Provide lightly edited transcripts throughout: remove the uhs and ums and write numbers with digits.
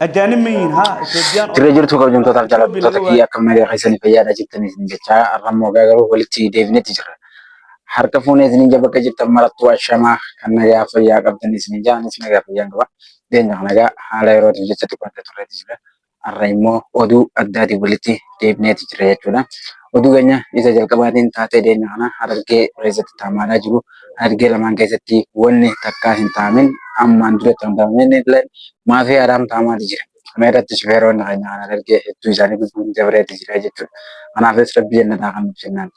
Ajaanib ma yihiin haa Itoobiyaan oo Jirra jirtu kabajamtootaaf Itoobiya jaallatamtoota laga kiyya akkam nagaa keessanii fayyaadha jirtanii isin jechaa har'a immoo egaa garuu walitti deebinetti jirra. Harka fuunee isiniin jaa bakka jirtan marattuu ashamaa kan nagaa fayyaa qabdan isiniin jaa anis nagaa fayyaan qaba. Dhiyeenya kana egaa haala yerootiif jecha xiqqoo adda turreetti jira. Har'a immoo oduu addaatiin walitti deebineeti jira jechuudha. Oduu keenya isa jalqabaatiin taatee dhiyeenya kana Harargee keessatti taamaadhaa jiru. Harargee lamaan keessatti wanni takkaa hin taamin ammaan duratti kan taamameen illee maafiyaadhaan taamaati jira. Kana irratti shufeeronni keenya kan Harargee hedduu isaanii lubbuun dabreeti jira jechuudha. Kanaafis rabbi jannataa kan nuuf jennaan.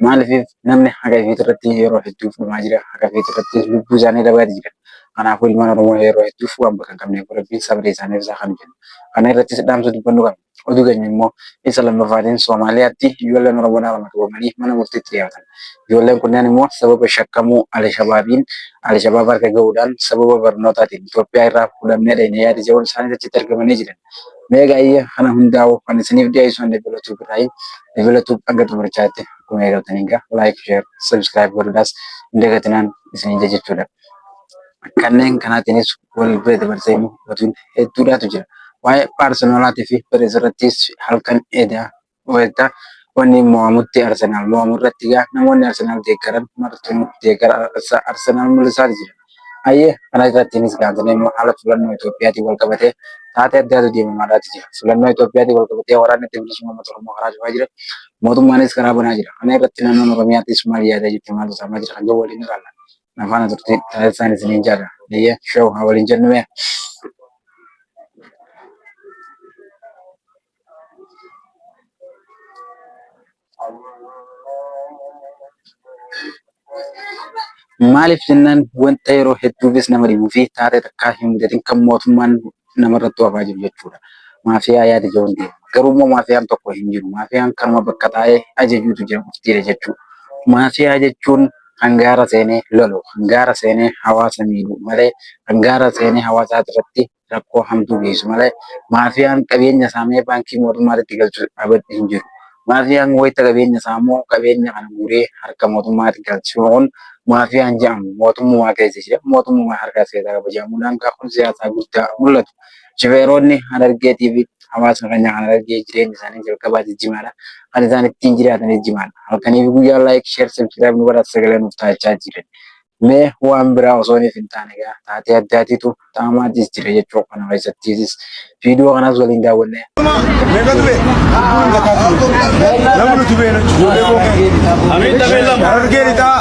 Maaliif namni haqa ifiit irratti yeroo hedduuf dhumaa jira. Haqa ifiit irratti lubbuu isaanii dhabaati jira. Kanaafuu ilmaan Oromoo yeroo hedduuf waan bakka hin qabneef rabbiin sabrii isaaniif isaa kan jennu. Kana irrattis dhaamsa dubbannu qabna. Oduu keenya immoo isa lammaffaatiin Soomaaliyaatti ijoolleen Oromoo lama qabamanii mana murtiitti dhiyaatan. Ijoolleen kunneen immoo sababa shakkamuu Alshabaabiin Alshabaab harka gahuudhaan sababa barnootaatiin Itoophiyaa irraa fuudhamnee dhayne yaada jedhuun isaanis achitti argamanii jiran. Mee gaa'ee kana hundaa'u kan isiniif dhiyeessu an Developtuu Birraayi. Developtuu hanga xumurichaatti akkuma eegaltanii egaa like, share, subscribe godhuudhaas hin dagatinaan isiniin jechuudha. Kanneen kanaatiinis wal bira dabarsee immoo oduun hedduudhaatu jira. Waa'ee Baarseloonaatii fi Pereez irrattis halkan edaa wayita wanni mo'amutti Arsenaal mo'amu irratti egaa namoonni Arsenaal deeggaran martinuu deeggara Arsenaal mul'isaa jira. Ayyee kana irrattiinis gaazexaan immoo haala filannoo Itoophiyaatiin wal qabatee taatee addaatu deemamaadhaatu jira. Filannoo Itoophiyaatiin wal qabatee waraanni adda bilisummaa uummata Oromoo karaa cufaa jira. Mootummaanis karaa banaa jira. Kana irratti naannoon Oromiyaattis maal yaadaa jirti maaltu saamaa jira kan jedhu waliin ilaalla. Na faana turtii taasisaan isiniin jaala. Ayyee show haa waliin jennu mee. Maaliif jennaan wanta yeroo hedduufis nama dhibuu fi taatee takkaa hin mudatin kan mootummaan namarratti oofaa jiru jechuudha. Maafiyaa yaada jedhuun deema. Garuu immoo maafiyaan tokko hin jiru. Maafiyaan kanuma bakka taa'ee ajajuutu jira qoftiidha jechuudha. Maafiyaa jechuun kan gaara seenee lolu, kan gaara seenee hawaasa miidhu malee kan gaara seenee hawaasa irratti rakkoo hamtuu geessu malee maafiyaan qabeenya saamee baankii mootummaatti galchu dhaabatti hin jiru. Maafiyaan wayita qabeenya saamuu qabeenya kana guuree harka mootummaatti galchu kun maafiyaan jedhamu mootummaa keessa jira. Mootummaa harka keessaa qaba jedhamuudhaan kun siyaasaa guddaa mul'atu. Shifeeronni Harargeetii fi hawaasni keenya kan Harargee jireenya isaanii jalqabaa jimaadha. Kan isaan ittiin jiraatanis jimaadha. Halkanii fi guyyaa like, share, subscribe nu godhaa sagalee nuuf taachaa jiran. Mee waan biraa osoo hin taane egaa taatee addaatiitu taamaatis jira jechuu kana keessattiisis viidiyoo kanas waliin daawwanne. Meeqa ture? Namni nuti beeknu ijoollee bookee. Harargee lixaa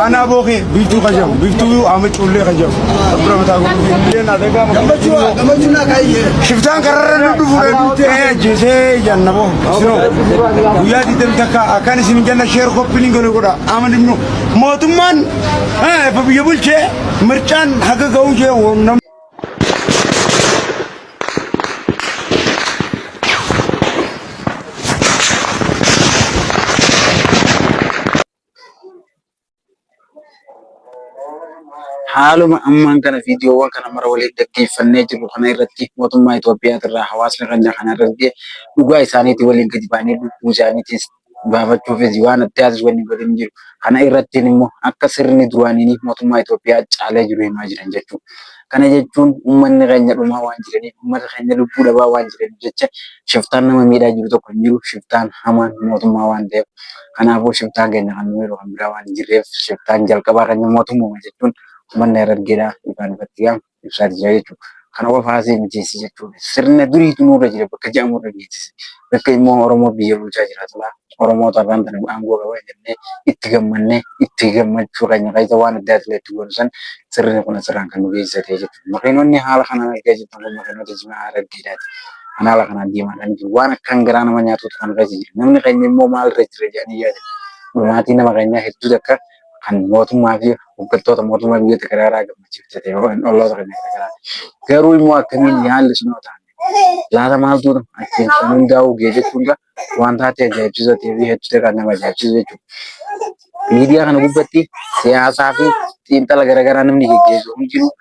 aanaa bookee biiftuu kan jedhamu biiftuu ama cuullee kan jedhamu. Abbira mataa guutuu. Shiftaan kararra nu dhufuudhaan nutti ajjeesee jannaboo. Guyyaa 20 takka akkan isin janna sheer koppiliin godha ama dhimnu. Mootummaan biyya bulchee mircaan haga ga'uu jee nam. Haaluma ammaan kana viidiyoowwan kana mara waliin dhaggeeffannee jirru kana irratti mootummaa Itoophiyaatirraa hawaasni keenya kana irratti dhugaa isaaniitii waliin gadi ba'anii lubbuu isaaniitiis baafachuufis waan addaatis wanni godhin jiru. Kana irratti immoo akka sirni duraanii mootummaa Itoophiyaa caalee jiru himaa jiran jechuudha. Kana jechuun uummanni keenya dhumaa waan jiraniif, uummata keenya lubbuu dhabaa waan jiraniif jecha shiftaan nama miidhaa jiru tokko hin jiru. Shiftaan hamaan mootummaa waan ta'eef. Kanaafuu shiftaan keenya kan nu miidhu kan biraa waan hin jirreef shiftaan jalqabaa keenya mootummuma jechuun uummanni Harargeedhaa ifaan ifatti gaa ibsaa jira jechuudha. Kana qofaas mitiisi jechuudha. Sirna duriitu nurra jira bakka jedhamu irra geessise. Bakka immoo Oromoo biyya bulchaa jiraatu laa. Oromoota irraan tana aangoo qaba jennee itti gammannee itti gammachuu keenya keessa waan adda addaa itti goonu san sirni kun asirraan kan nu geessise ta'e jechuudha. Makiinonni haala kanaan argaa jirtan kun makiinota jimaa Harargeedhaati. Kan haala kanaan deemaadhaan jiru. Waan akkaan garaa nama nyaatutu kan keessa jira. Namni keenya immoo maalirra jira jedhanii yaadan. Dhumaatii nama keenyaa hedduu takka kan mootummaa fi hooggantoota mootummaa biyyoota garaagaraa gammachiifte ta'e olloota keenya garaagaraa. Garuu immoo akkamiin yaalli sun yoo ta'an laata maaltu achiin kan hundaa'u ga'e jechuun waan taatee ajaa'ibsiisoo ta'ee fi hedduu kan nama ajaa'ibsiisu jechuudha. Miidiyaa kana gubbatti siyaasaa fi xiinxala garaagaraa namni geggeessu hundinuu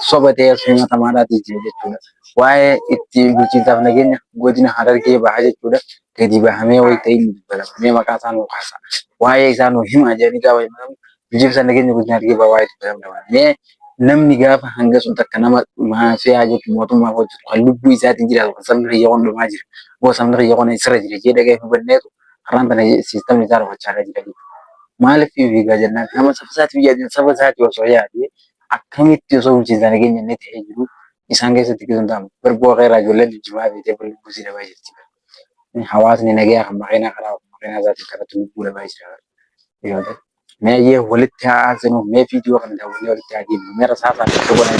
soba ta'ee himatamaadhaati jira jechuudha. Waa'ee itti bulchiinsaaf nageenya godina Harargee bahaa jechuudha. Gadi bahamee wayii ta'ee inni dubbatama. Mee maqaa isaa nuu kaasa. Waa'ee isaa nuu himaa jedhanii gaafa himatamu bulchiinsa nageenya godina Harargee bahaa waa'ee dubbatamuu dha. Mee Namni gaafa hanga sun takka nama maafiyaa jechuun mootummaaf hojjetu kan lubbuu isaatiin jiraatu kan sabni kiyya kun dhumaa jira. Boo sabni kiyya kun sirra jira jee dhaga'ee hubanneetu har'aan tana siistamni isaa rukachaa jira jechuudha. Maaliif fiigaa jennaan nama saba isaatiif yaadin saba isaatii osoo yaadee akkamitti osoo bulchiinsa nageenya inni ta'ee jiru isaan keessatti itti danda'amu. Barboo keeraa ijoolleen jimaa beetee lubbuu isii dhabaa jirti. Hawaasni nagayaa kan makiinaa karaa makiinaa isaatiin karatti lubbuu dhabaa jira. Mee ayyee walitti haa aansinu mee viidiyoo kana daawwannee walitti haa deemnu mee rasaasaan itti godhan.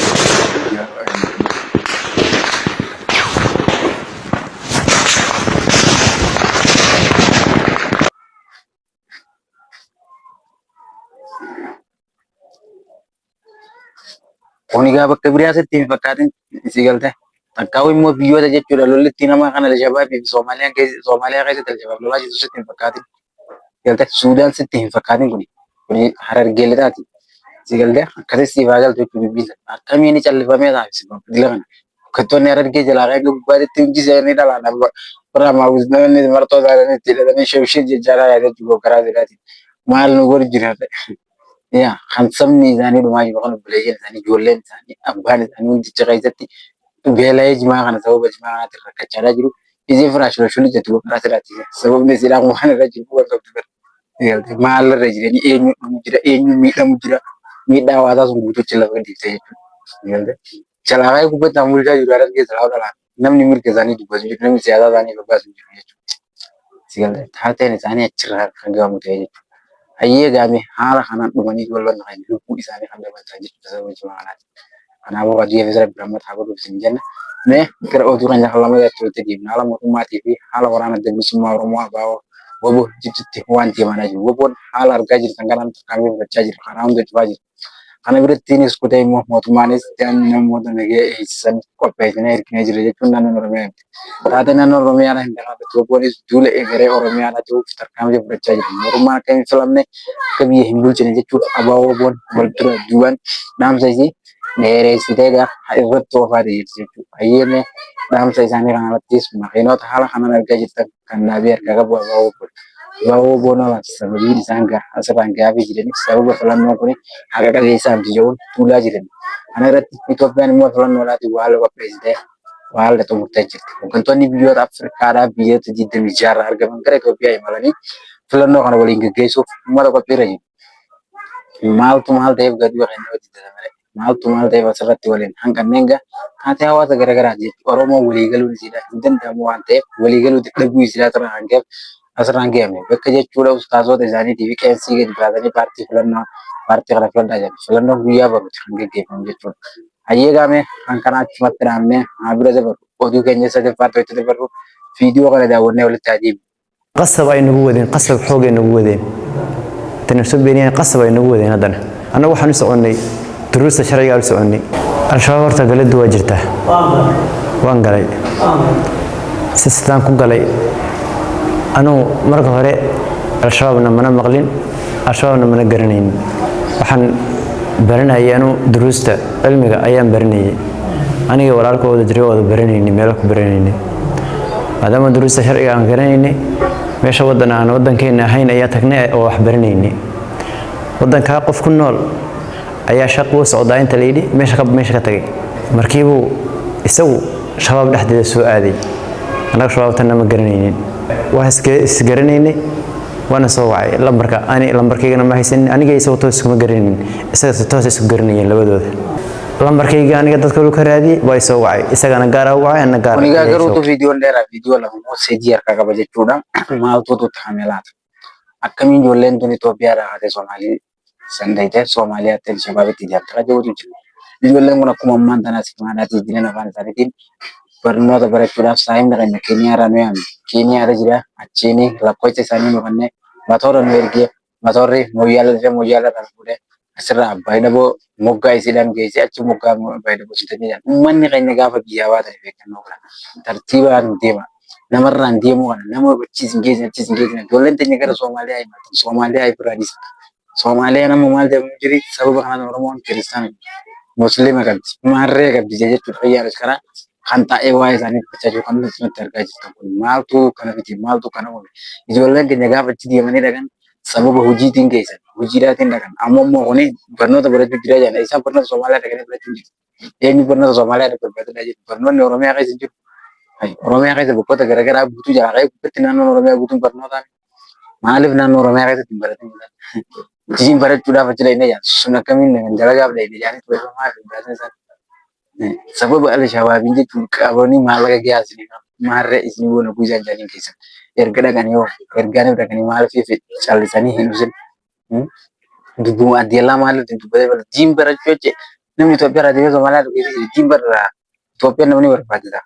Kun egaa bakka biraa sitti hin fakkaatin si galte. Takkaa'u immoo biyyoota jechuudha lolli itti namaa kan Alshabaabii fi Soomaaliyaan keessa Soomaaliyaa keessatti Alshabaab lolaa jirtu sitti hin fakkaatin. Galte Suudaan sitti hin fakkaatin kuni. Kuni Harargee lixaati. Si galte akkasii siif haa galtu jechuudha dubbiin sana. Akkamiin callifamee taasisa dila kana. Hojjettoonni Harargee jalaa kan gubbaatti hundi isaanii dhalaan irraa maawwisnoonni marxoo isaanii itti hidhatanii shibshib jechaa dha jechuudha karaa seeraatiin. Maal nu godhu jira? Yaa kan sabni isaanii dhumaa jiru kan obboleeyyan isaanii ijoolleen isaanii abbaan isaanii hundicha keessatti beela'ee jimaa kana sababa jimaa kanaatiin rakkachaadhaa jiru. Isii firaash shulli jettu karaa seeraatti sababni isiidhaan waan irra jiru waan qabdu bara. Maal irra jiranii eenyu dhumu jira eenyu miidhamu jira miidhaa hawaasaa sun guutuutti lafa dhiibte jechuudha. Jalaa gubbatti bulchaa jiru Harargee jalaa dhalaan namni mirga isaanii dubbatu jiru namni siyaasaa isaanii barbaasu jiru jechuudha. Sigalee taateen isaanii achirraa kan gahamu ta'e jechuudha. Hayyee gaame haala kanaan dhumanii walwanna kan lubbuu isaanii kan dabaltaa jechuudha sababa jimaa kanaati. Kanaafuu hojii fi rabbi rahmata haa godhuuf isin jenna. Mee gara oduu keenya kan lammataa itti deemna. Haala mootummaatii fi haala waraana adda bilisummaa Oromoo ABO WBO jidduutti waan deemaa jiru. WBOn haala argaa jirtan kanaan tarkaanfii fudhachaa jira. Karaa hunda cufaa jira. Kana birattiinis kutee immoo mootummaanis namoota nagaya eegsisan qopheessinee erginee jira jechuun naannoon Oromiyaa himte. Taatee naannoon Oromiyaa hin dhaabbatu. WBOnis duula egeree Oromiyaa ta'uuf tarkaanfii fudhachaa jira. Mootummaan akka hin filamne akka biyya hin bulchine jechuuf ABO WBOn wal dura duubaan dhaamsa isii dheereessitee egaa irratti oofaa jirti jechuudha. Hayyeemee dhaamsa isaanii kanarrattis makiinota haala kanaan argaa jirtan kan dhaabee harkaa qabu ABO WBOdha. ABO WBOn sababiin isaan asirraan gaafii jiraniif sababa filannoon kun haqa qabeessaa miti jedhuun duulaa jiran. Kana irratti Itoophiyaan immoo filannoodhaatiif waan qopheessitee waan xumurtee jirti. Hooggantoonni biyyoota Afrikaadhaa biyyoota 26 irraa argaman gara Itoophiyaa imalanii filannoo kana waliin gaggeessuuf uummata qophiirra jiru. Maaltu maal ta'eef gadi keenya hojjetame malee maaltu maal ta'eef asirratti waliin hanqanneen gaa taatee hawaasa garaagaraati jechuudha. Oromoon walii galuun isiidha hin danda'amu waan ta'eef walii galuu dadhabuu isiidha asirraan hanga'eef asirraan ga'ame bakka jechuudha ustaazota isaaniitii fi qeensii gadi baasanii paartii filannoo paartii kana filadhaa jedhu filannoon guyyaa baruuti kan gaggeeffamu jechuudha. Hayyee gaame kan kana achumatti dhaabnee haa bira dabarru oduu keenya sadaffaatti walitti dabarru viidiyoo kana daawwannee walitti haa deebinu. Qasab ay nagu wadeen, qasab xoogay nagu wadeen, tana soo beeniyeen, qasab ay nagu wadeen. Haddana annagu waxaan u soconnay duruusta sharciga u soconnay. Al-Shabaab horta galaddu waa jirtaa, waan galay si sidaan ku galay. Anugu marka hore Al-Shabaabna mana maqlin, Al-Shabaabna mana garanaynin. Waxaan baranayay anu duruusta cilmiga ayaan baranayay, aniga walaalka wada jiray, wada baranaynay, meelo ku baranaynay. Maadaama duruusta sharciga aan garanaynay, meesha waddan aan waddankeena ahayn ayaa tagnay oo wax baranaynay. Waddankaa qof ku nool ayaa shaqo u socdaa inta la yidhi meesha ka tagay. Markiibuu isagu Shabaab dhexdeeda soo aaday. Annaga Shabaabtana ma garanaynin, waa isgaranaynay, waana soo wacay lambarka. Ani lambarkaygana ma haysanin, aniga isagu toos iskuma garanaynin, isaga toos isku garanayeen labadooda. Lambarkayga aniga dadka lu ka raadiyey, waa isoo wacay, isagana gaara u wacay, anna gaara. Kun egaa garuutu viidiyoon dheeraa viidiyoo lama moo sadii harkaa qaba jechuudha. Maaltu tuttame laata? Akkamiin ijoolleen tun Itoophiyaadhaa kaatee Somaalii san dhayitee Somaaliyaatti Alshabaabitti ijaarti kan jedhutu jira. Ijoolleen kun akkuma ammaan tanaa simaadhaatii jiran afaan isaaniitiin barnoota barachuudhaaf saahibni keenya Keeniyaarraa nu yaame. Keeniyaarra jira achiin lakkoofsa isaanii nu kennee matoora nu ergee matoorri Moyyaala dhufee Moyyaala irraa fuudhee asirraa Abbaay Daboo moggaa isiidhaan geessee achi moggaa Abbaay Daboo sitanii jedhan. Uummanni keenya gaafa biyyaa baatan of eeggannoo godha. Tartiibaan deema. Namarraan deemuu kana nama achiis hin geessine achiis hin geessine. Ijoolleen teenya gara Soomaaliyaa imaltan Soomaaliyaa ifirraa dhiisa. Soomaaliyaan amma maal jedhamu jiri sababa kanaan Oromoon kiristaana Musliima qabdi maarree qabdi jechuudha. Xiyyaara karaa kan taa'ee waa'ee isaanii dubbachaa jiru kan nuti nutti argaa jirtan kun maaltu kana fide, maaltu kana uume? Ijoolleen keenya gaafa achi deemanii dhaqan sababa hojiitiin geessan. Hojiidhaatiin dhaqan. Amma immoo kuni barnoota barachuu jira jedhan. Isaan barnoota Somaaliyaa dhaqanii barachuu jiru. Eenyu barnoota Somaaliyaa dhaqee barbaadadhaa jiru? Barnoonni Oromiyaa keessa jiru. Oromiyaa keessa bakkoota garaagaraa guutuu jira. Ka'ee gubbatti naannoon Oromiyaa guutuun barnootaan. Maaliif naannoo Oromiyaa keessatti hin baratin? Hojiin barachuudhaaf achi dhaqnee jedhan. Sun akkamiin dhaqan dalagaaf dhaqne jedhanii ture maaliif hin baratin isaan? Sababa Alshabaabiin jechuun qabanii maallaqa gahaa isinii maarree isinii goona kuusaa jedhaniin keessan erga dhaqanii hoo ergaaniif dhaqanii maaliif callisanii hin ibsin? Dubbuma addeellaa maaliif dubbatee bara diin barachuu jeche namni Itoophiyaa irraa deemee Somaaliyaa dhufee diin barraa Itoophiyaan namni barbaachisa.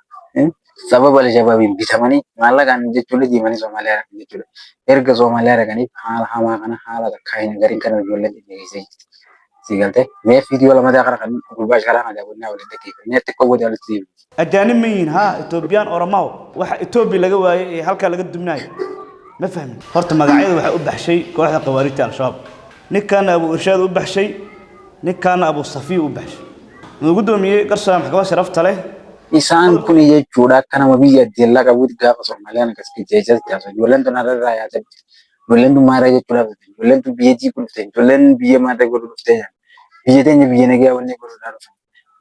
Sababa Alshabaabiin bitamanii maallaqaan jechuun deemanii Somaaliyaa dhaqan jechuudha. Erga Somaaliyaa dhaqanii haala hamaa kana haala takkaa hin agariin kana ijoolleen dhiyeessee jirti. Sii galtee mee viidiyoo lamataa kana kan gurbaa sharaa kana daawwannaa waliin dhaggeeffannee xiqqoo booda walitti deebina. Ajaanib ma yihiin? Haa, Etoobiyaan Oromaw. Waxa Etoobiya laga waayay ee halkaa laga duminayo ma fahmin. Horta magacyada waxaa u baxshay kooxda khawaarijta Al-Shabaab. Ninkaana Abu Irshaad u baxshay, ninkaana Abu Safiya u baxshay. Wuxuu guddoomiyey garsoora maxkamadda sharafta leh. Isaan kun jechuudha akka nama biyya addellaa qabuutti gaafa Soomaaliyaan akkas jecha taasisu. Ijoolleen tun har'a irraa yaatee dhufte. Ijoolleen tun maarree jechuudhaaf dhufte. Ijoolleen tun biyya diiguu dhufte. Ijoolleen biyya maarree godhuu dhufte. Biyya teenya biyya nagayaa wanni godhuudhaaf dhufan.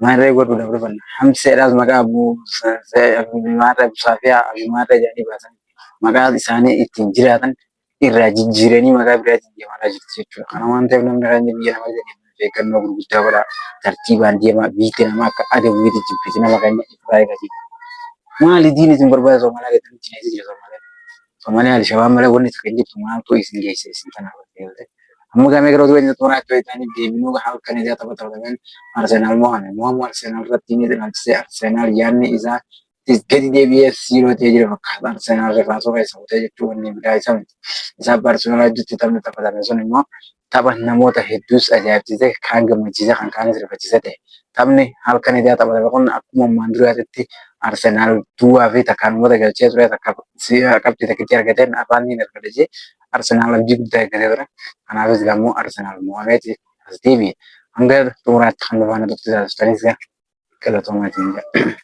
Maarree godhuudhaaf dhufan. Hamseedhaas maqaa Abuu maarree Abu Saafiyaa Abu maarree jedhanii baasan. Maqaa isaanii ittiin jiraatan irraa jijjiiranii maqaa biraatiin deemaa jirti jechuudha. Kana waan ta'eef namni keenya biyya namaa jedhee of eeggannoo gurguddaa godhaa. Tartiibaan deemaa biyyi namaa akka adawwiitti jibbiti nama keenya irraa eegati. Maali diin isin barbaada Somaaliyaa keessatti jireenya jira Somaaliyaa. Somaaliyaa Alshabaab malee wanni takka hin jirtu maaltu isin geesse isin tanaaf. Amma gamee gara oduu keenya xumuraa itti isaanii deebinuu halkan isaa tapha taphatameen Arsenaal mo'ame. Mo'amuu Arsenaal irratti ni ilaalchisee Arsenaal yaadni isaa gadi deebi'ee siiroo ta'ee jira fakkaata. Arsenaal rifaasuu keessa kutee jechuun wanni biraa isa miti. Isaa Baarseloonaa gidduutti taphni taphatame sun immoo tapha namoota hedduus ajaa'ibsiise kaan gammachiise kan kaanis rifachiise ta'e. Taphni halkan isaa taphatame kun akkuma ammaan duraatitti Arsenaal duwwaa fi takkaan uummata galchee ture takka qabxii takkitti argateen afaan ni argate jee Arsenaal abdii guddaa eeggatee ture. Kanaafis immoo Arsenaal mo'ameeti as deebi'e. Hanga xumuraatti kan nu faana turte taasistanis galatoomaa isin jedha.